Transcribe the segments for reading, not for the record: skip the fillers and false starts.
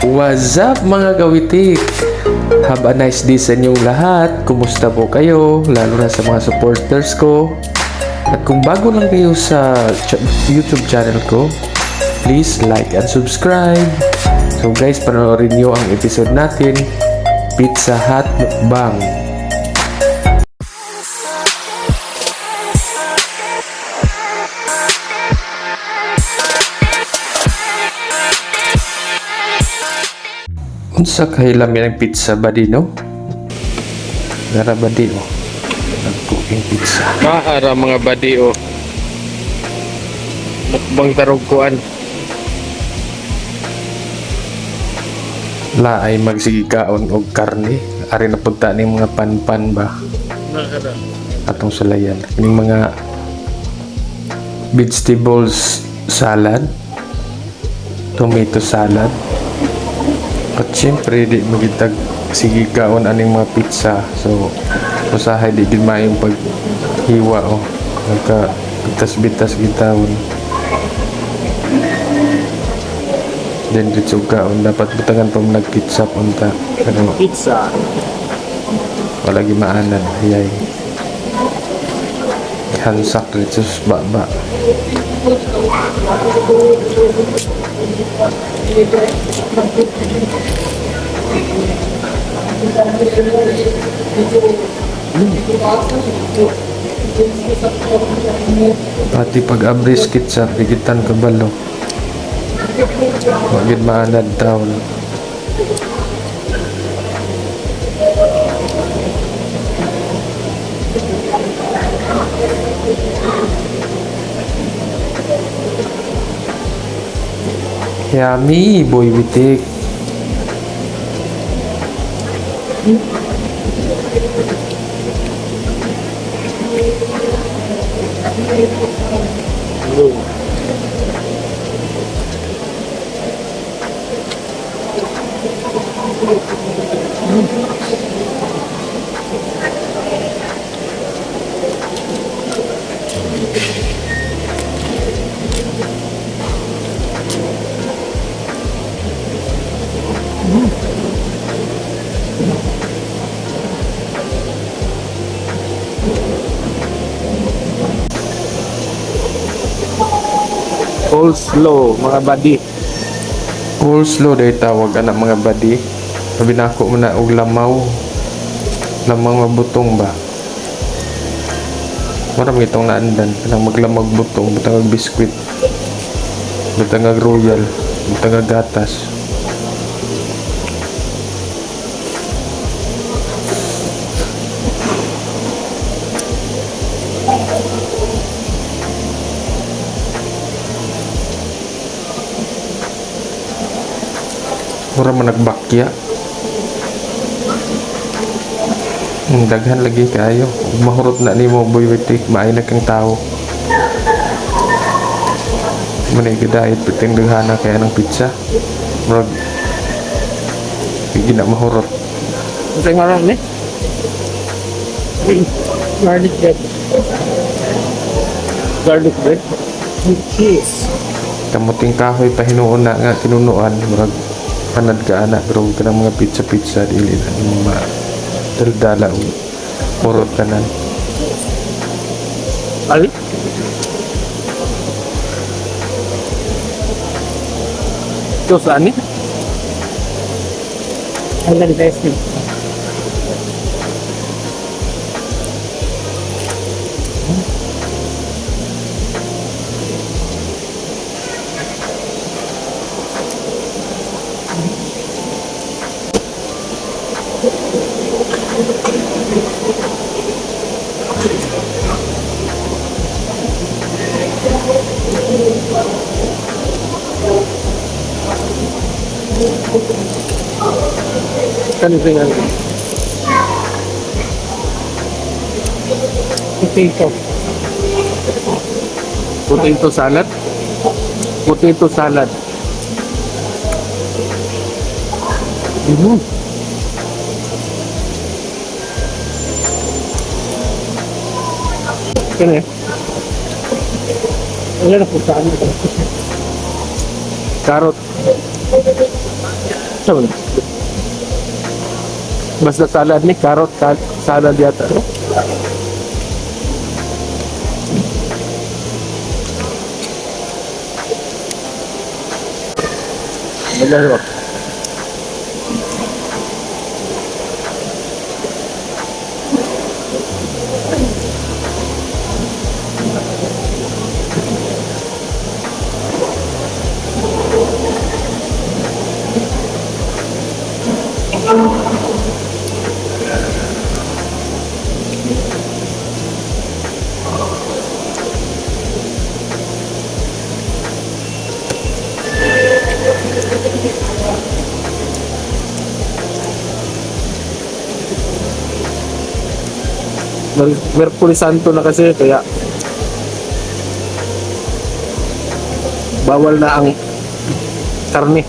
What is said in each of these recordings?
What's up, mga kawitik? Have a nice day sa inyong lahat. Kumusta po kayo? Lalo na sa mga supporters ko. At kung bago lang kayo sa YouTube channel ko, please like and subscribe. So guys, panoorin nyo ang episode natin, Pizza Hut Mukbang. Unsa kay lami ng pizza ba di, no? Gara ba di, oh. Nag-cooking pizza. Maara, mga badi, oh. Mukbang tarog kuan. La ay magsigikaon og karne. Ari na punta ning mga panpan ba atong sulayan. Ning mga vegetables salad, tomato salad. At syempre di magitag sige kaon aning mga pizza. So usahay di gid maayong paghiwa, oh. Nagka bitas-bitas gitawon. Then dito kaon dapat butangan pa mo nag-ketchup unta. Pero Pizza. wala gimaanan ayay. Hansak dito sa baba. Pati pag abris ketchup, digitan kabalo. Wagid maanad taon. Yummy, boy witik. Coleslaw, mga badi. Coleslaw day tawag anak, mga badi. Sabi na ako mo na og lamaw. Lamaw nga butong ba? Mura man itong naandan. Kanang maglamag butong, butang og biskwit. Butang og royal, butang og gatas. Mura man nagbakya. Ang daghan lagi kaayo. Ug mahurot na nimo, boy witik, maay na kang tao. Manay gidayot piting daghana kaya ng pizza. Murag hindi na mahurot. Ang ngaran ni? Garlic bread Garlic bread. with cheese. Kamuting kahoy pa hinuon na nga tinunuan, murag panad ka ana, pero kanang mga pizza pizza dili na nimo ma daldala og hurot tanan. Ay. Ito saan ni? Island dressing. Kano tingnan? Potato. Potato salad. Potato salad. Kano eh? Wala na po saan. Carrot. Saan? Basta salad ni carrot salad yata, no? Magkano ba? Merkulis Santo na kasi, kaya bawal na ang karne.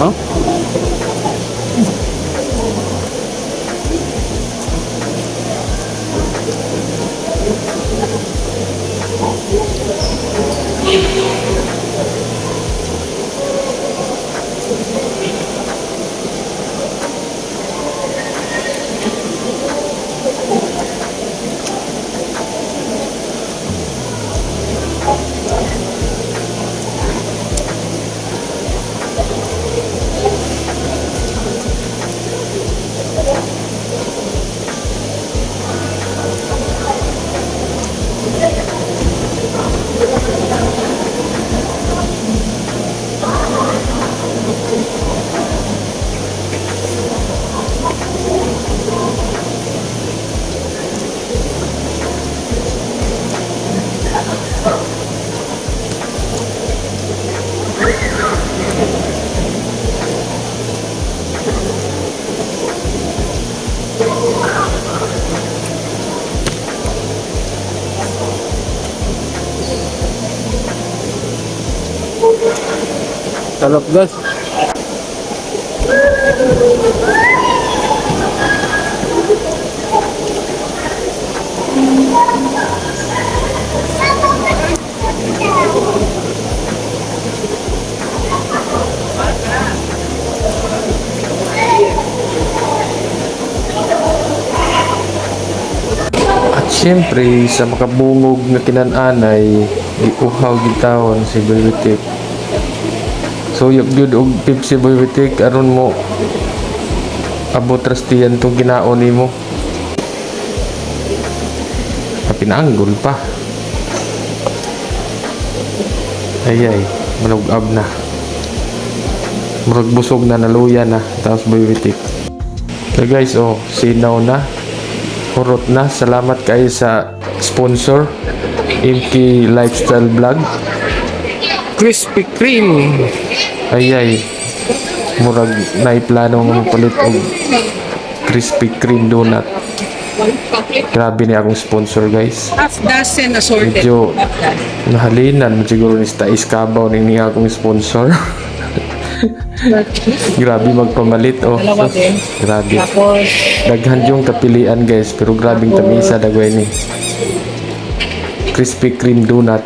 Huh? Sarap, guys. At syempre, sa makabungog nga kinan-anay, giuhaw gitawon si Boy Witik. Suyop gyud og Pepsi, Boy Witik, aron mo abot rastiyan tong ginaon nimo. Pinaanggol pa. Ay ay, manugab na. Murag busog na, naluya na. Tapos Boy Witik. So guys, oh, sinaw na. Hurot na. Salamat kayo sa sponsor, MK Lifestyle Vlog. Krispy Kreme. Ay ay, murag naiplano nga mapalit og Krispy Kreme donut. Grabe ni akong sponsor, guys. Half dozen assorted. Medyo Half dozen. nahalinan mo siguro ni Tais Kabaw ni niya akong sponsor. Grabe magpamalit, oh. Dalawa Sus, din. grabe. Tapos, Daghan yung kapilian, guys, pero grabing tamisa dagway ni. Krispy Kreme donut.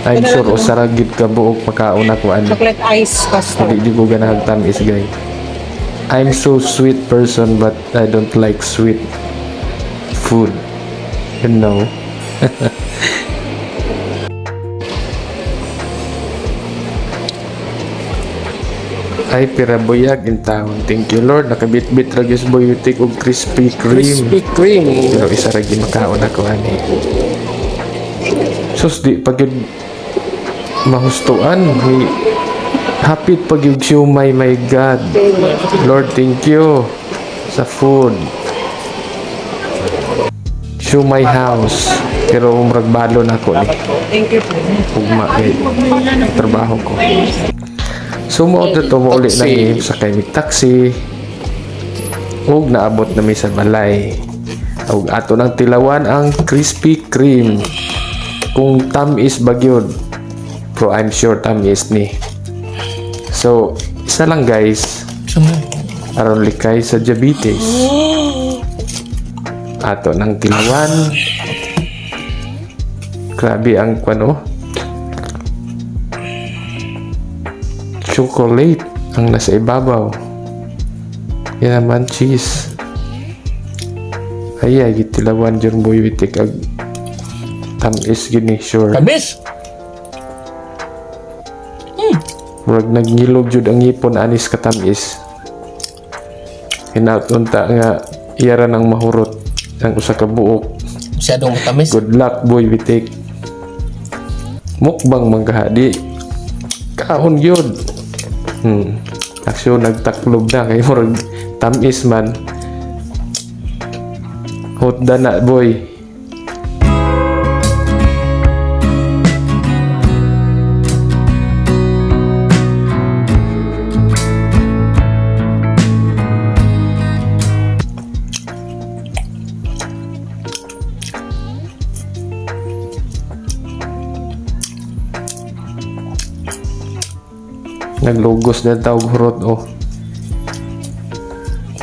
I'm sure usara gid ka buok pagkaon ako ani. Chocolate ice custard. Hindi di ko ganahag tamis, guys. I'm so sweet person, but I don't like sweet food. You know. Ay, pirabuyag in town. Thank you, Lord. Nakabitbit ra gyud Boy Witik og Krispy Kreme. Krispy Kreme. Pero isa ra gyud makaon ako ani. Sus, di pa gyud mahustuan. May hapit pa gyud siomay, my God. Lord, thank you sa food. Siomay house. Pero murag balon ako ni. Thank you po. Ugma kay trabaho ko. So mao to mauli na Taxi. mi sakay mig taxi. Ug naabot na mi sa balay. Ug ato nang tilawan ang Krispy Kreme. Kung tamis ba gyud. Pero I'm sure tamis ni. So, isa lang, guys, aron likay sa diabetes. Ato nang tilawan. Grabe ang kwano. Chocolate ang nasa ibabaw. Yan naman cheese. Ay, gitilawan dyan, Boy Witik, ag tamis gini, sure. Tamis! Murag nagngilog jud ang ngipon anis katamis. Hinaut unta nga iyara nang mahurot ang usa ka buok. Masyadong matamis. Good luck, Boy Witik. Mukbang man kaha di kaon gyud. Aksyon nagtaklob na kay murag tamis man. Hotda na, boy. Naglugos na tawag hurot, oh.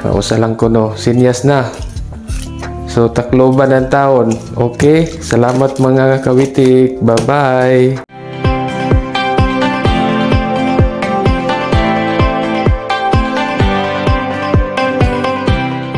Nausa lang ko no. Sinyas na. So takloban ng taon. Okay? Salamat, mga kawitik. Bye-bye.